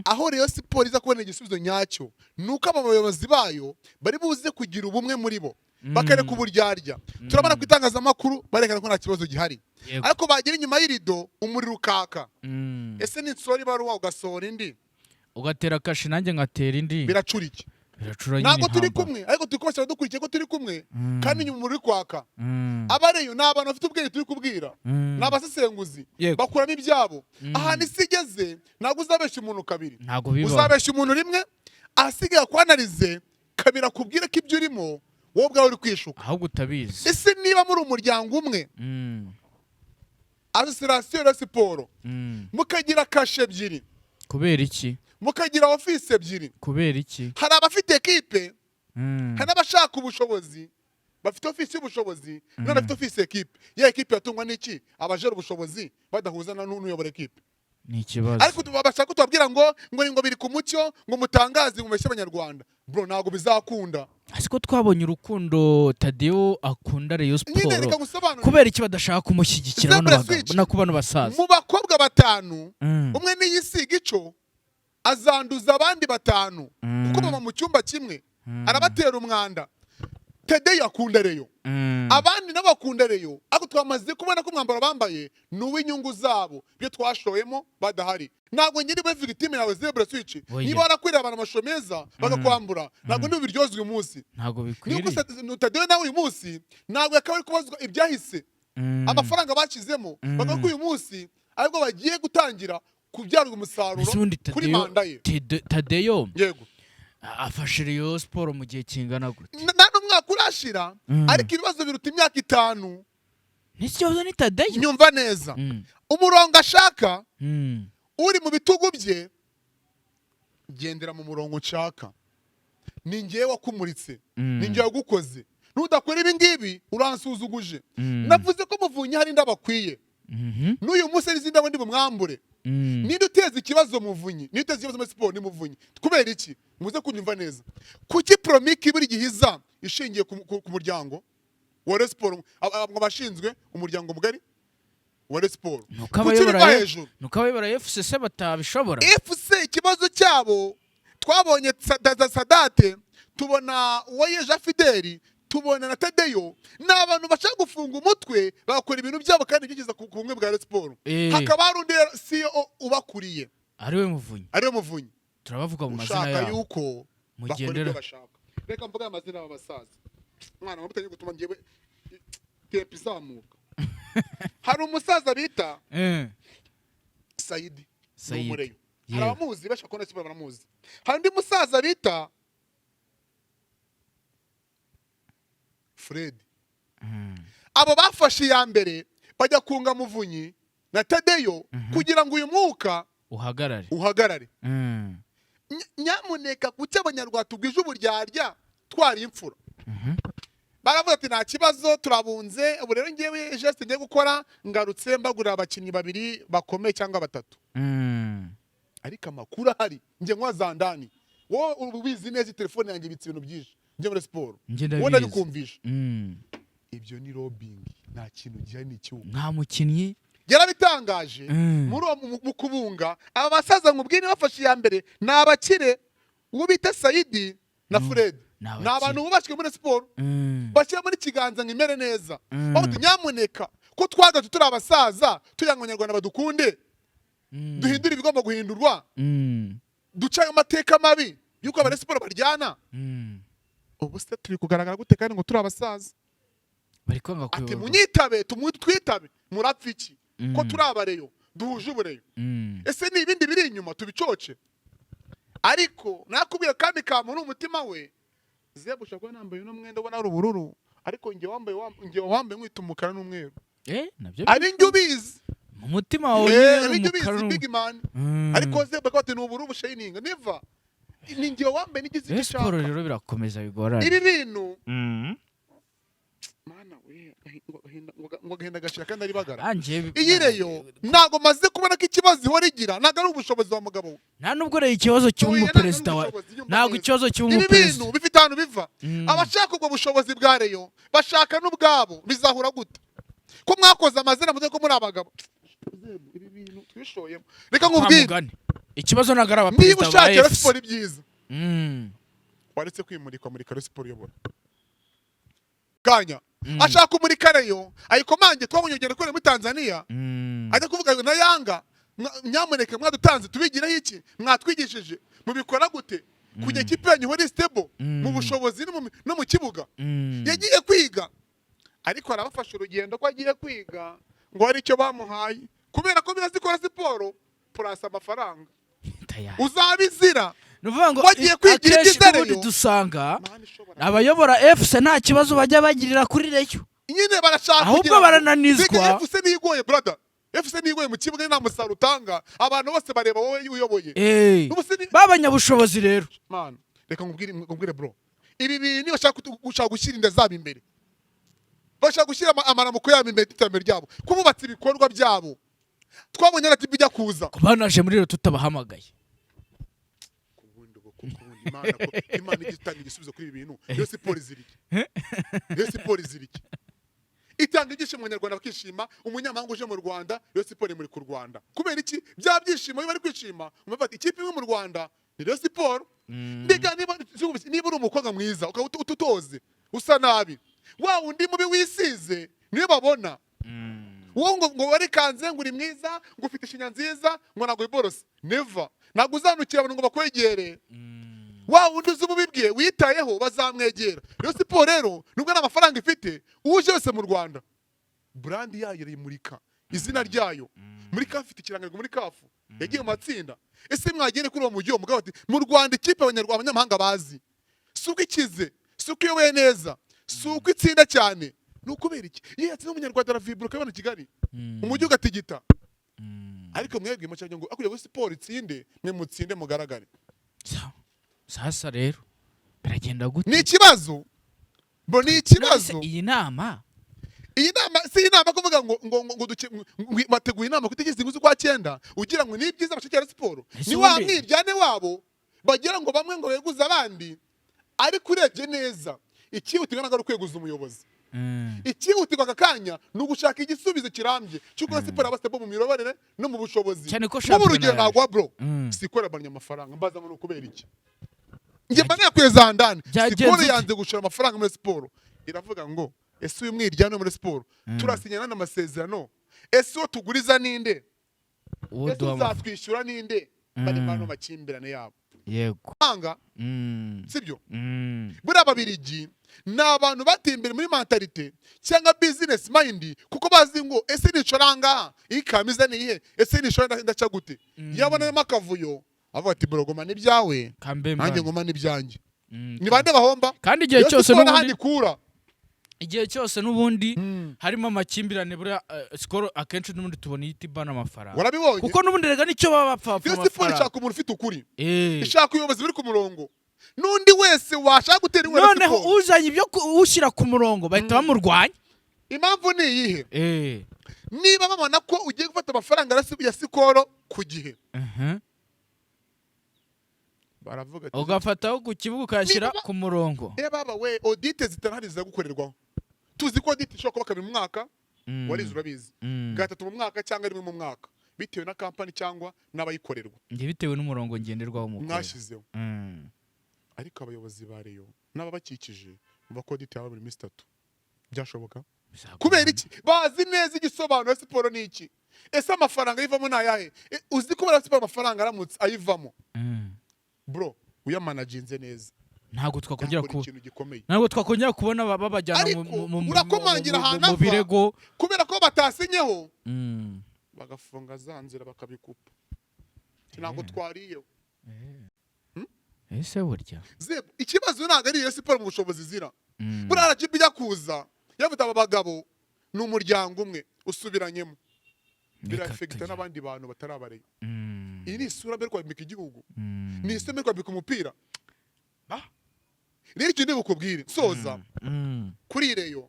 aho Rayon Sport iza kubona igisubizo nyacyo ni uko aba bayobozi bayo bari buze kugira ubumwe muri bo, bakareka uburyarya. Turabona ku itangazamakuru barekana ko nta kibazo gihari, ariko bagera inyuma y'irido umuriro ukaka. Ese ninsora ibaruwa ugasohora indi, ugatera kashi nanjye ngatera indi, biracura iki? Biracura nyine Ntabwo turi intambara. kumwe, ariko turi kubashyira dukurikiye ko turi kumwe, kandi inyuma umuriro uri kwaka. Abareyo ni abantu bafite ubwenge turi kubwira, ni abasesenguzi, bakuramo ibyabo. Ahantu isi igeze, ntabwo uzabeshya umuntu kabiri. Ntabwo bibaho. Uzabeshya umuntu rimwe, ahasigaye akwanarize kabiri, akubwire ko ibyo urimo wowe ubwawe uri kwishuka. Ahubwo utabizi. Ese niba muri umuryango umwe, association ya siporo, mukagira kashe ebyiri, Kubera iki? mukagira ofisi ebyiri, Kubera iki? hari abafite ekipe, hari n'abashaka ubushobozi bafite ofisi y'ubushobozi, none afite ofisi ekipe ya ekipe yatungwa n'iki? Abajera ubushobozi badahuza na n'uyobora ekipe. Ni ikibazo. Ariko bashaka ko tubabwira ngo biri ku mucyo, ngo mutangaze, mubeshye abanyarwanda. Bro, ntabwo bizakunda. Ariko twabonye urukundo Tadeo akunda Rayon Nyine Sport. reka ngusobanurire. Kubera iki badashaka kumushyigikira bano Zebra bagabo Switch. no bano basaza? Mu bakobwa batanu, umwe niyisiga ico azanduza abandi batanu, kuko mama mu cyumba kimwe arabatera umwanda. Tadeyo akunda Rayon, abandi nabo bakunda Rayon, ariko twamaze kubona ko umwambaro bambaye ni uw'inyungu zabo, ibyo twashoyemo badahari. Ntabwo nyiri bube victime yawe, Zebra Switch. Oya. Niba warakwiriye abantu amashusho meza bakakwambura, ntabwo ndi bubiryozwe uyu munsi. Ntabwo Niba bikwiriye. Tadeyo nawe uyu munsi ntabwo yakaba ari kubazwa ibyahise, amafaranga bashyizemo, bavuga ko uyu munsi aribwo bagiye gutangira kubyarwa umusaruro Ese ubundi kuri Tadeyo manda ye. Tadeyo Yego. afashe Rayon Sport mu gihe kingana gute? Nta n'umwaka urashira, ariko ibibazo biruta imyaka 5. N'ikibazo ni Tadeyo. Nyumva neza. Umurongo ashaka uri mu bitugu bye, gendera mu murongo nshaka, ni ngewe wakumuritse, ni ngewe wagukoze, nudakora ibi ngibi uransuzuguje. Navuze ko Muvunyi hari indabo akwiye, n'uyu munsi hari izindi ndabo ndi bumwambure. Ninde uteza ikibazo Muvunyi? Ninde uteza ikibazo muri siporo? Ni Muvunyi. Kubera iki? Muze kunyumva neza. Kuki polémique buri gihe iza ishingiye ku muryango wa Rayon Sport, ngo bashinzwe umuryango mugari wa Rayon Sport? Nuko Kuki abayobora biva hejuru? Nuko abayobora FCC batabishobora. FC ikibazo cyabo twabonye Sadate, tubona Uwayeje Fideli, tubona na Tadeyo, ni abantu bashaka gufunga umutwe bagakora ibintu byabo kandi byigeza ku bumwe bwa Rayon Sport. Hakaba hari undi rero CEO ubakuriye, Ariwe Muvunyi. ariwe Muvunyi. Turabavuga mu mazina Ushaka yabo. yuko bakora Mugendera. ibyo bashaka. Reka mvuge aya mazina y'aba basaza, mwana wamutangiye gutuma ngewe tempo izamuka. Hari umusaza bita Sayidi, ni Sayidi. umureyo. Hari abamuzi bashaka kubona siporo baramuzi. Hari undi musaza bita Fred. Abo bafashe iya mbere bajya kunga Muvunyi na Tadeyo kugira ngo uyu mwuka uhagarare. Uhagarare. Nyamuneka, kuki Abanyarwanda tugwije uburyarya twari imfura? Baravuga ati: "Nta kibazo, turabunze." Ubu rero ngewe geste ngiye gukora, ngarutse mbagurira abakinnyi babiri bakomeye cyangwa batatu. Ariko amakuru ahari, njye nkwa zandani, wowe ubizi neza, telefone yanjye ibitse ibintu byinshi, njye muri siporo Njye wowe ndabizi. Ndabikumvisha. Ibyo ni lobbying, nta kintu gihari, ni icyuho. Nta mukinnyi. Yarabitangaje. Muri uwo mu kubunga aba basaza nkubwire, bafashe iya mbere ni abakire, uwo bita Sayidi na Fred. Ni Ni abakire. abantu bubashywe muri siporo, bashyira muri kiganza ngo imere neza. Bavuga ati: "Nyamuneka, ko twagatse turi abasaza, tugira ngo Abanyarwanda badukunde, duhindure ibigomba guhindurwa, duce ayo mateka mabi y'uko abari siporo baryana." Ubu se turi kugaragara gute kandi ngo turi abasaza? Bari kwanga Ati: kuyoborwa. "Munyitabe, twitabe, murapfa iki ko turi abareyo, duhuje ubureyo?" Ese ni ibindi biri inyuma tubicoce? Ariko nakubwiye kandi kamuntu umutima we zebu, ushobora kuba nambaye uno mwenda ubona ari ubururu, ariko njye wambaye nkwita umukara n'umweru. Eh, nabyo. Ari njye ubizi. Mu mutima wawe Eh, nyine ari ari njye umukara ubizi, big man. Ariko zebu bakaba bati ni ubururu bushininga, niva ni njye wambaye n'igize icyo Rayon Sport ushaka. Rero birakomeza bigorane. Ibi bintu, mana we, ngo agahinda gashira kandi ari bagara. Anjye Iyi Rayon ntabwo maze kubona ko ikibazo ihora igira ntabwo ari ubushobozi wa mugabo we. Nta nubwo rero ikibazo cy'uba Oya, umuperezida ntabwo wa ari ubushobozi, yumva ntabwo neza. ikibazo cy'uba Ibi umuperezida. bintu bifite ahantu biva. Abashaka ubwo bushobozi bwa Rayon bashaka n'ubwabo, bizahura gute ko mwakoze amazina muze ko muri abagabo? Ibi bintu twishoyemo, reka Kwa nkubwire. mugani, ikibazo ntabwo ari Niba abaperezida ba ushakira FC. siporo ibyiza, waretse kwimurikwa muri Rayon Siporo uyobora kanya ashaka kumurika Rayon ayikomange. Twabonye urugendo kubera muri Tanzania, ajya kuvuga ngo na Yanga, "Nyamuneka mwadutanze tubigireho iki? Mwatwigishije mubikora gute kugira ikipe yanyu ihore stable mu bushobozi no mu kibuga?" Yagiye kwiga, ariko arabafasha urugendo ko agiye kwiga ngo hari icyo bamuhaye, kubera ko birazikora siporo purasa amafaranga. Tayari. Uzabizira. Ni ukuvuga ngo Wagiye kwigira akenshi ibyiza n'ubundi Rayon. dusanga Mana ishobora. abayobora FC nta kibazo bajya bagirira kuri Rayon. Nyine barashaka Ahubwo kugira ngo- barananizwa. Biga FC nigoye, brother, FC nigoye mu kibuga, nta musaruro utanga, abantu bose bareba wowe uyoboye. Ubu se B'abanyabushobozi rero. Man, reka nkubwire bro, ibi bintu bashaka gushaka gushyira inda zabo imbere, bashaka gushyira amaramuko yabo imbere, iterambere ryabo, ko bubatse ibikorwa byabo. Twabonye RTB ijya kuza. Banaje muri rero tutabahamagaye. Ubundi kuko ubundi Imana, ko Imana ijya itanga igisubizo kuri ibi bintu. Iyo siporo izira iki? Iyo siporo izira iki? Itanga ibyishimo, Abanyarwanda bakishima, umunyamahanga uje mu Rwanda, iyo siporo imuri ku Rwanda. Kubera iki? Bya byishimo, iyo bari kwishima, umva ati ikipe imwe mu Rwanda ni Rayon Siporo. Mbega niba uri umukobwa mwiza ukaba ututoze usa nabi, wa wundi mubi wisize niyo babona. Wowe ngo warikanze, ngo uri mwiza, ngo ufite ishinya nziza, ngo ntabwo wiborose, never, ntabwo uzanukira abantu ngo bakwegere. Wa wundi uzi ububi bwe witayeho bazamwegera. Rayon Siporo rero, nubwo nta mafaranga ifite, uje wese mu Rwanda brand yayo irayimurika, izina ryayo muri CAF, ifite ikirangantego muri CAF, yagiye mu matsinda. Ese mwagere kuri uwo mujyi, uwo mugabo ati mu Rwanda ikipe Abanyarwanda, abanyamahanga bazi, si uko ikize, si uko iyoboye neza, si uko itsinda cyane, ni ukubera iki? Iyo yatsinze Umunyarwanda aravibura, ukabona Kigali, umujyi ugatigita. Ariko mwebwe mucyajya ngo akwiye ngo siporo itsinde, mwe mutsinde mugaragare. Sasa rero biragenda gute? Ni ikibazo bo, ni ikibazo. None se iyi nama Iyi nama si inama kuvuga ngo bateguye inama ku itariki 7 z'ukwa 9, ugira ngo ni ibyiza bashakira siporo? Ese Ni wa ubundi- mwiryane wabo bagira ngo bamwe ngo beguze abandi. Ariko urebye neza, ikihutirwa ntabwo ari ukweguza umuyobozi. Ikihutirwa aka kanya ni ugushaka igisubizo kirambye cy'uko siporo yaba stable mu miyoborere no mu bushobozi. Cyane ko Nk'ubu shampiyona urugero yaje. naguha, bro, sikoro abanya amafaranga, mbaza ngo ni ukubera iki? Njye mba nakwiye za ndani. Byagenze Sikoro ute? yanze gushora amafaranga muri siporo, iravuga ngo ese uyu mwiryane muri siporo turasinyana n'amasezerano, ese uwo tuguriza ninde? Uwo Ese duha uzatwishyura ninde? Bari mu makimbirane yabo. Anga sibyo? Buriya Ababirigi ni abantu bateye imbere muri mentalité cyangwa business mind, kuko bazi ngo ese nishora ngaha ikamiza ni ihe? Ese nishora ndaca gute? Yabonamo akavuyo, avuga ati bro, guma n'ibyawe, Kambe nanjye mbana. nguma n'ibyanjye. Ni bande bahomba? Kandi igihe Iyo cyose siporo n'ubundi ahandi ikura. Igihe cyose n'ubundi harimo amakimbirane, buriya Skol akenshi n'ubundi tubona ihita ibana amafaranga, Warabibonye? kuko n'ubundi rega nicyo baba bapfa, bapfa Rayon Sport amafaranga. ishaka umuntu ufite ukuri, ishaka ubuyobozi buri ku murongo, n'undi wese washaka gutera inkunga Rayon Noneho Sport. uzanye ibyo ushyira ku murongo, bahita bamurwanya. Impamvu ni iyihe? Niba babona ko ugiye gufata amafaranga ya Skol ku gihe, baravuga ati Ugafataho ku kibuga ukayashyira ku murongo. Eh baba we, audit zitarahari ziza gukorerwaho. Tuzi ko audit ishobora kuba kabiri mu mwaka. Warize, urabizi. Gatatu mu mwaka cyangwa rimwe mu mwaka, bitewe na kampani cyangwa n'abayikorerwa. Njye bitewe n'umurongo ngenderwaho mu gukorera. Mwashyizeho. Ariko abayobozi ba Rayon n'ababakikije bumva ko audit yaba buri minsi 3 byashoboka. Bizagorana. Kubera iki? Bazi neza igisobanuro siporo ni iki. Ese amafaranga ayivamo ni ayahe? Uzi ko bara siporo amafaranga aramutse ayivamo, bro, uyamanaginze neza, Ntabwo twakongera yakora ku ikintu gikomeye. Ntabwo twakongera kubona babajyana Ariko urakomangira ahantu mu ava. birego. Kubera ko batasinyeho, bagafunga za nzira, bakabikupa. Ntabwo twariyeho. Ese burya Zeb, ikibazo ntabwo ari iyo siporo mu bushobozi zira. Buriya RGB ijya kuza yavuze, aba bagabo ni umuryango umwe usubiranyemo, Reka birafekita tujye. n'abandi bantu batarabareye. Iyi ni isura mbere kwambika igihugu, ni isura mbere kwambika umupira. Rero icyo bukubwire nsoza kuri Rayon,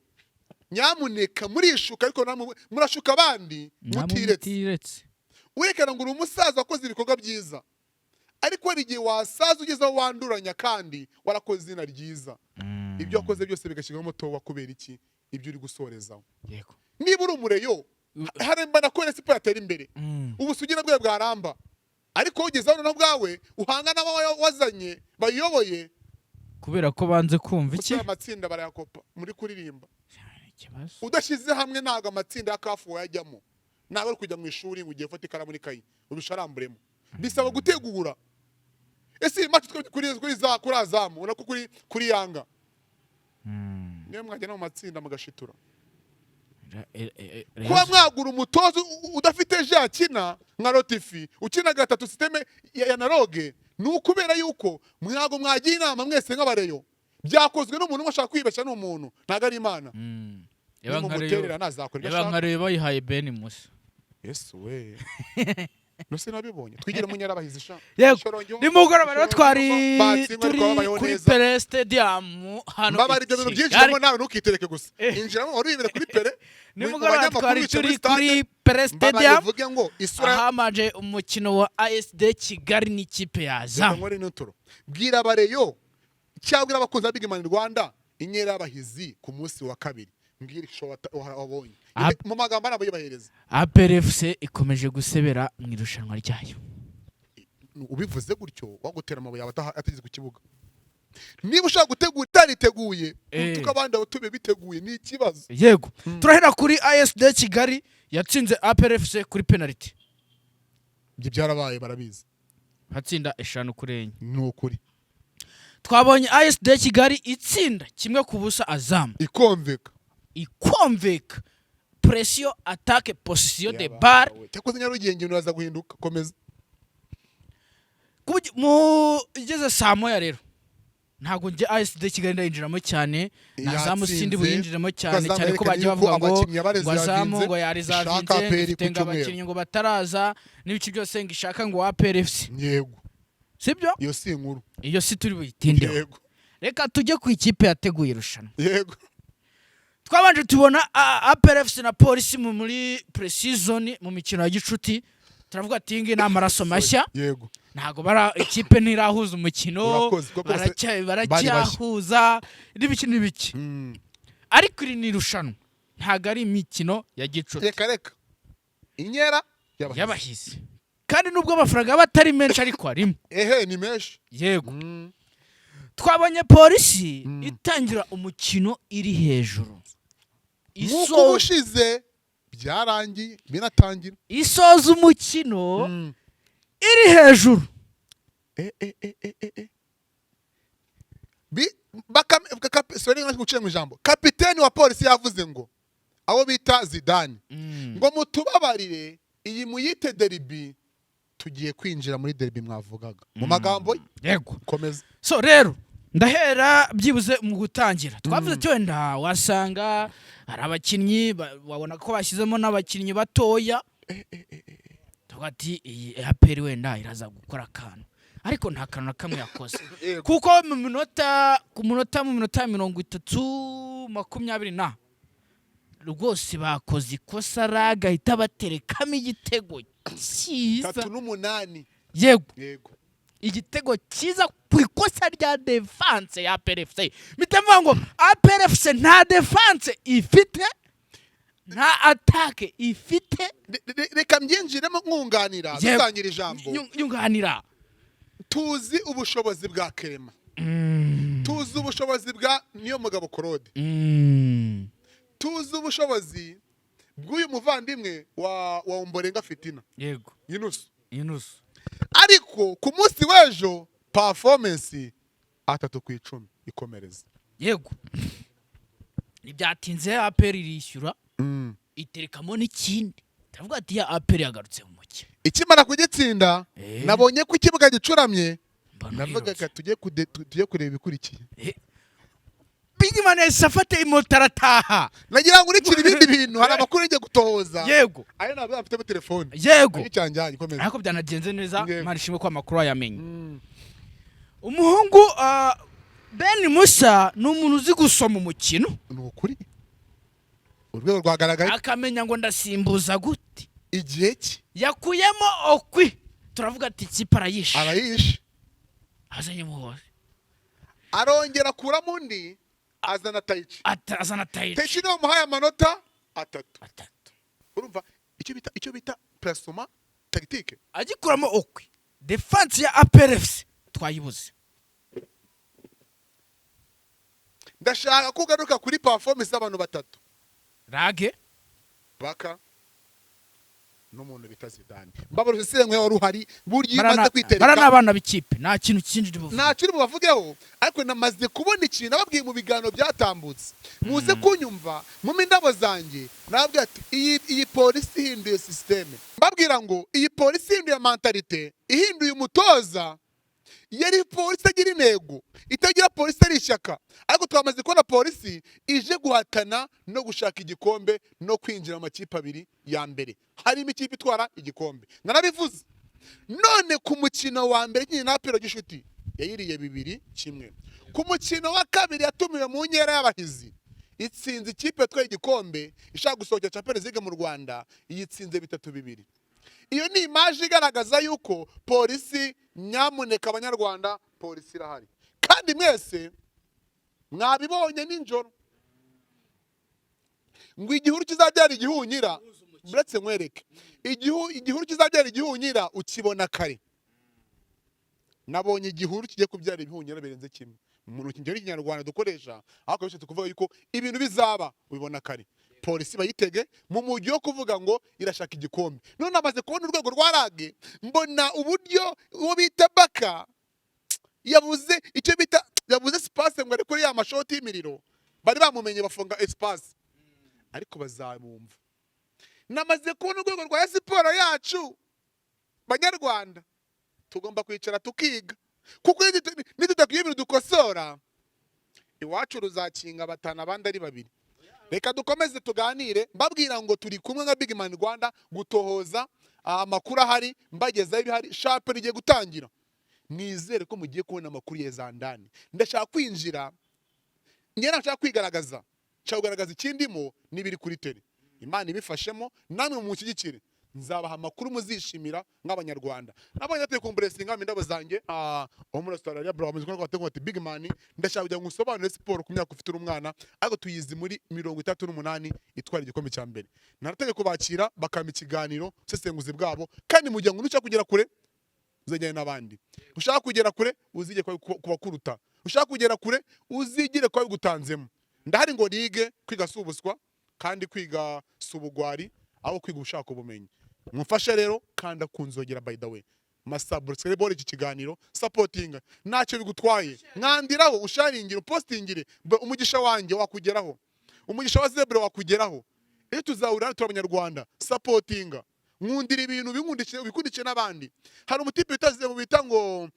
nyamuneka murishuka, ariko namwe murashuka abandi Namwe mutiretse. Mutiretse. Werekana ngo uri umusaza wakoze ibikorwa byiza, ariko hari igihe wasaza ugeze aho wanduranya kandi warakoze izina ryiza, ibyo wakoze byose bigashyirwamo towa. Kubera iki? Ibyo uri gusorezaho. Niba uri umureyo, harembana ko Rayon Sport yatera imbere, ubusugire bwawe bwaramba, ariko ugeze hano nawe ubwawe uhanga n'abo wazanye bayiyoboye. Kubera ko banze kumva iki? Gusa amatsinda barayakopa muri kuririmba. Ikibazo. Udashyize hamwe ntabwo amatsinda ya CAF wayajyamo. Ntabwo ari kujya mu ishuri ngo ugiye gufata ikaramu n'ikayi ubisharamburemo, bisaba gutegura. Ese iyi match twe kuri za kuri Azam, ubona ko kuri Yanga, niyo mwajya no mu matsinda mugashitura, kuba mwagura umutoza udafite ejo yakina nka Rotifi ukina gatatu, système ya analogue, ni ukubera yuko ntabwo mwagiye inama mwese nk'abareyo. Byakozwe n'umuntu umwe ashaka kwibeshya, ni umuntu, ntabwo ari Imana. Yaba nka Nimumuterera ntazakora ibyo yaba ashaka. nka Rayon bayihaye Ben Musa. Yesu we, nose nabibonye twigire mu nyarabahizi sha. Yego. Shyorongi Nimugoroba rero Shyorongi twari batsindwa, turi ariko babayeho kuri neza. Pele Stadium hano Mbabara ibyo i bintu Kigali. byinjiramo nawe, ntukitereke gusa. Injiramo wari wibere kuri Pele mu Nimugoroba banyamakuru twari bicaye turi muri stade. kuri Pele Mbabara Stadium, uvuge ngo isura ahamanje umukino wa ASD Kigali n'ikipe ya Reka Azam. nkore n'uturo. Bwira abareyo cyangwa abakunzi ba Big Man Rwanda inkera y'abahizi ku munsi wa kabiri. Mbwira ishusho wabonye mu magambo arambuye, bahereza. APR FC ikomeje gusebera mu irushanwa ryayo. Ubivuze gutyo wagutera amabuye aba atageze ku kibuga. Niba ushaka gutegura utariteguye, utuka abandi abatuye biteguye, ni ikibazo. Yego, turahera kuri ASD Kigali yatsinze APR FC kuri penalty. Ibyo byarabaye, barabizi. Hatsinda 5-4. Ni ukuri. Twabonye ASD Kigali itsinda 1-0 Azam. Ikomveka. Ikomveka, pression, attaque, possession de balle. Cyakoze Nyarugenge uraza guhinduka, komeza. Mu igeze saa 1 rero, ntabwo njye ASD Kigali ndayinjiramo cyane, na Zamu sindi buyinjiremo cyane Azamu cyane ko yerekanye bagiye yuko bavuga ngo abakinnyi yabareze ngo Azamu yavinze, ngo yarizavinze, ishaka ngo APR ifite ku ngo cyumweru. abakinnyi ngo bataraza n'ibice byose, ngo ishaka ngo APR FC. Sibyo? Iyo si inkuru. Iyo si turi buyitindeho. Reka tujye ku ikipe yateguye irushanwa. Twabanje tubona APR FC na Polisi muri pre-season, mu mikino ya gicuti, turavuga ati iyi ngiyi ni amaraso mashya. Ntabwo bara ikipe ntirahuza umukino. Urakoze, kuko bose bari bashya. Baracyahuza n'ibiki n'ibiki. Ariko iri ni irushanwa, ntabwo ari imikino ya gicuti. Reka reka, inkera y'abahizi. Y'abahizi, kandi nubwo amafaranga aba atari menshi ariko arimo. Ehe, ni menshi. Yego. Twabonye Polisi itangira umukino iri hejuru. Nk'uko ubushize byarangiye binatangira. Isoza umukino iri hejuru. Eh, eh, eh, eh, eh, eh. Sorry nka guciye mu ijambo, kapiteni wa Polisi yavuze ngo abo bita Zidane ngo mutubabarire, iyi muyite derby, tugiye kwinjira muri derby mwavugaga mu magambo ye. Yego. Komeza. So rero Ndahera byibuze mu gutangira, twavuze ati wenda wasanga hari abakinnyi wabona ko bashyizemo n'abakinnyi batoya, tuvuga ati iyi APR wenda iraza gukora akantu, ariko nta kantu na kamwe yakoze, kuko mu minota ku munota mu minota 30 20 na rwose bakoze ikosa, ragahita baterekamo igitego cyiza. 38. Yego. Yego. Igitego cyiza ku ikosa rya défense ya APR FC. Mpita mvuga ngo APR FC nta défense ifite, nta attaque ifite. Reka mbyinjiremo nkunganira. Yego. Dusangira ijambo. Nyunganira. Tuzi ubushobozi bwa Kerema, tuzi ubushobozi bwa Niyo Mugabo Claude, tuzi ubushobozi bw'uyu muvandimwe wa Umborenga Fitina, Yunusu. Yunusu. Ariko ku munsi w'ejo performance 3 ku 10, ikomereza. Yego, ntibyatinze APR irishyura, iterekamo n'ikindi. Turavuga ati ya APR yagarutse mu mukino. Ikimara kugitsinda, nabonye ko ikibuga gicuramye. Mbona Navugaga hirutse. tujye kureba ibikurikiye. Big Man yahise afata imoto arataha. Nagira ngo nkurikire ibindi bintu, hari amakuru ngiye gutohoza. Ayo ntabwo mfitemo telefone. Ayo cyanjye ikomeza. Ariko byanagenze neza. Yego. Imana ishimwe ko amakuru ayamenye. Umuhungu Ben Musa ni umuntu uzi gusoma umukino. Ni ukuri, urwego rwagaragaye. Akamenya ngo ndasimbuza gute. Igihe cye. Yakuyemo Okwi, turavuga ati ikipe arayishe. Arayishe. Azanye Muhozi. Arongera akuramo undi, azana Tayici. Azana Tayici. Tayici niwe wamuhaye amanota 3. 3. Urumva icyo bita placement tactique. Agikuramo Okwi, défense ya APR FC twayibuze. Ndashaka ko ugaruka kuri performance z'abantu batatu. Rage. Baka n'umuntu bita Zidane. Mbabara usese wari uhari burya iyo umaze kwitereka. Bara ni abana b'ikipe, nta kintu kindi buvuge. Nta kiri bubavugeho, ariko namaze kubona ikintu nababwiye mu biganiro byatambutse, muze kunyumva mu indabo zanjye. Nababwiye ati iyi Polisi ihinduye système, mbabwira ngo iyi Polisi ihinduye mentalité, ihinduye umutoza. Yari Polisi itagira intego, itagira Polisi ari ishyaka, ariko twamaze kubona Polisi ije guhatana no gushaka igikombe no kwinjira mu makipe abiri ya mbere, harimo ikipe itwara igikombe. Narabivuze. None ku mukino wa mbere nyine na APR Gishuti yayiriye 2-1. Ku mukino wa kabiri yatumiwe mu nkera y'abahizi, itsinze ikipe yatwaye igikombe ishaka gusohokera Champions League mu Rwanda, iyitsinze 3-2. Iyo ni image igaragaza yuko Polisi, nyamuneka Abanyarwanda, Polisi irahari kandi mwese mwabibonye nijoro ngo igihuru kizabyara igihunyira. Uretse nkwereke, igihuru kizabyara igihunyira ukibona kare. Nabonye igihuru kigiye kubyara ibihunyira birenze kimwe mu rukingiro rw'Ikinyarwanda dukoresha, ariko bishatse kuvuga yuko ibintu bizaba ubibona kare. Polisi bayitege mu mujyi wo kuvuga ngo irashaka igikombe. None namaze kubona urwego rwa Rage, mbona uburyo uwo bita Baka yabuze icyo bita, yabuze espace ngo ari kuri ya mashoti y'imiriro, bari bamumenye bafunga espace, ariko bazabumva. Namaze kubona urwego rwa siporo yacu. Banyarwanda, tugomba kwicara tukiga, kuko nitudakwiye ibintu dukosora iwacu, ruzakinga batanu abandi ari babiri. Reka dukomeze tuganire, mbabwira ngo turi kumwe nka Big Man Rwanda gutohoza amakuru ahari, mbagezaho ibihari. Shampiyona igiye gutangira, nizere ko mugiye kubona amakuru ya zandani. Ndashaka kwinjira njye, nashaka kwigaragaza, nshaka kugaragaza ikindimo n'ibiri kuri terrain. Imana ibifashemo namwe mumushyigikire, nzabaha amakuru muzishimira nk'Abanyarwanda. Nabonye ateye kumburesinga indabo zanjye wo muri Australia bro, bamaze kuvuga ati: "Big Man, ndashaka kugira ngo usobanure siporo ku myaka ufite uri umwana, ariko tuyizi muri 38 itwara igikombe cya mbere." Narategeka kubakira bakampa ikiganiro, ubusesenguzi bwabo, kandi mu gihe ngo nushaka kugera kure uzajyane n'abandi, ushaka kugera kure uzige ku bakuruta, ushaka kugera kure uzigire kuba bigutanzemo. Ndahari ngo nige. Kwiga si ubuswa kandi kwiga si ubugwari, aho kwiga ushaka ubumenyi. Mumfashe rero, kanda ku nzogera. By the way, masabure iki kiganiro, supportinga, ntacyo bigutwaye. Mwandiraho, usharingire, upostingire. Umugisha wanjye wakugeraho, umugisha wa Zebra wakugeraho. Iyo tuzahurira hano turi Abanyarwanda, supportinga, nkundira ibintu binkundikire, ubikundikire n'abandi. Hari umutipe bita Zebo, bita ngo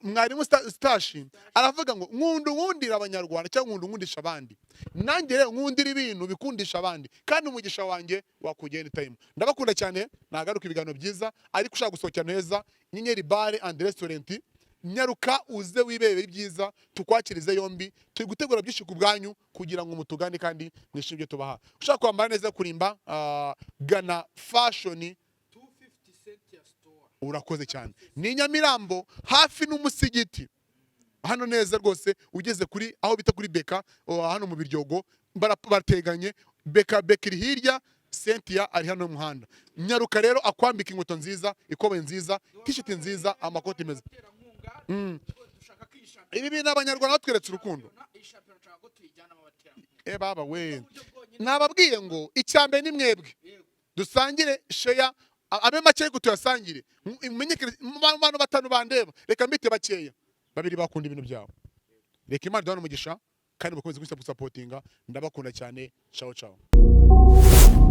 Mwarimu Stashi aravuga ngo nkunda unkundira Abanyarwanda cyangwa nkunda unkundisha abandi. Nanjye rero nkundira ibintu bikundisha abandi, kandi umugisha wanjye wakugenda time. Ndabakunda cyane, nagaruka ibiganiro byiza. Ariko ushaka gusohokera heza, Nyenyeri Bar and Restaurant, nyaruka uze wibere ibyiza, tukwakirize yombi. Turi gutegura byinshi ku bwanyu kugira ngo mutugane kandi mwishime ibyo tubaha. Ushaka kwambara neza, kurimba, gana Fashion. Urakoze cyane. Ni Nyamirambo, hafi n'umusigiti hano neza rwose, ugeze kuri aho bita kuri Beka, hano mu Biryogo, barateganye. Beka iri hirya, Cynthia ari hano mu muhanda. Nyaruka rero akwambika inkweto nziza, ikoboyi nziza, t-shirt nziza, amakoti meza. Ibi bintu Abanyarwanda batweretse urukundo. E baba we, nababwiye ngo icya mbere ni mwebwe. Dusangire share, abe make ariko tuyasangire. Mumenyekane mu bantu batanu bandeba. Reka mbite bakeya, babiri bakunda ibintu byawe. Reka Imana iduhane umugisha kandi mukomeze gusupportinga. Ndabakunda cyane. Ciao ciao.